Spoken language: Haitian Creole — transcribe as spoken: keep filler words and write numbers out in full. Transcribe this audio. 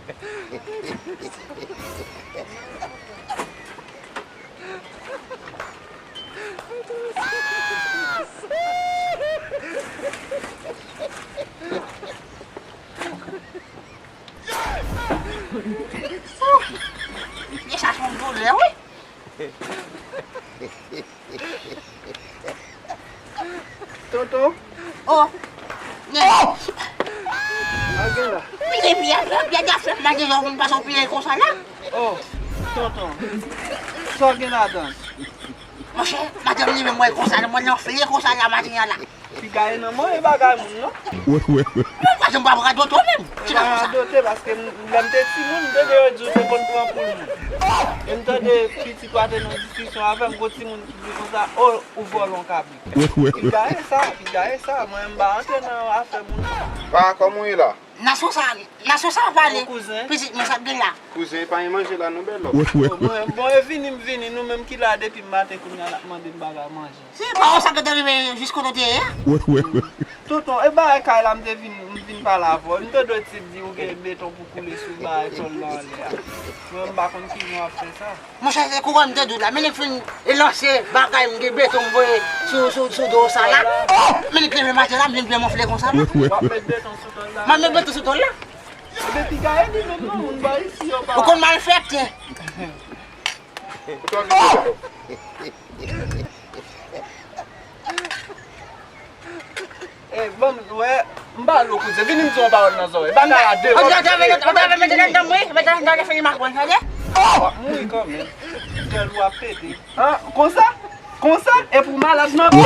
Mesye, sa se yon doulè, wi. Tonton. Oh. Sa gen la? Pile pye, pye, pye, pye, pye, manje yon moun pase w pile konsa la. Oh, tonton. Sa gen ladan? Monchè, madanm li menm mwen konsa, mwen nan file konsa la maten an la. Piga e nan manje bagay moun, non? Wi, wi, wi. Mwen pa janm pa pran doto menm. Ti nan konsa. Dote, paske m, lè m te timoun, m tande yo di w te konn pran poul moun. E m tande pitit ou a te nan diskisyon avè m, gwo timoun ki di konsa, o, ou vòlè yon kabrit. Wi, wi, wi. Piga e sa, piga e sa. Mwen, m pa antre nan afè moun, non. Pa kòman w ye la? Nasyon sa, nasyon sa pale. Kouzen. Pitit mwen sa gen la. Kouzen, pa gen manje la non, bèl lòt. Wi, wi, wi. Bon, bon, e vini, m vini, nou menm ki la depi maten kounye a n ap mande m bagay manje. Se pa ou sa ki te rive jis kote w te ye a? Wi, wi, wi. Tonton, e bagay kay la m te vin, m vin pale avè w. M te dwe ti di ou gen beton pou koule sou bagay tòl la anlè a. Mwen, m pa konn kijan w ap fè sa. Monchè, se kouran m te di w la. Men li fin lanse bagay m gen beton m voye sou, sou, sou do sa la. Oh! Men li leve maten la, m vin plen monfle konsa la. W ap met beton sou tòl la? M ap met beton sou tòl la. Ebyen, piga e li menm non, moun ba isi yo pa. Ou konn malfèktè. E, ban m wè, m ba l yon kout je. Vini m di yon pawòl nan zòrèy. Bagay a de lòt. Ou ta vle mete nan danm wi, mete nan danm fini makon, tande? W ap mouri kanmenm. Gèl ou ap pete. An, konsa? Konsa? Epi w malad nan kò?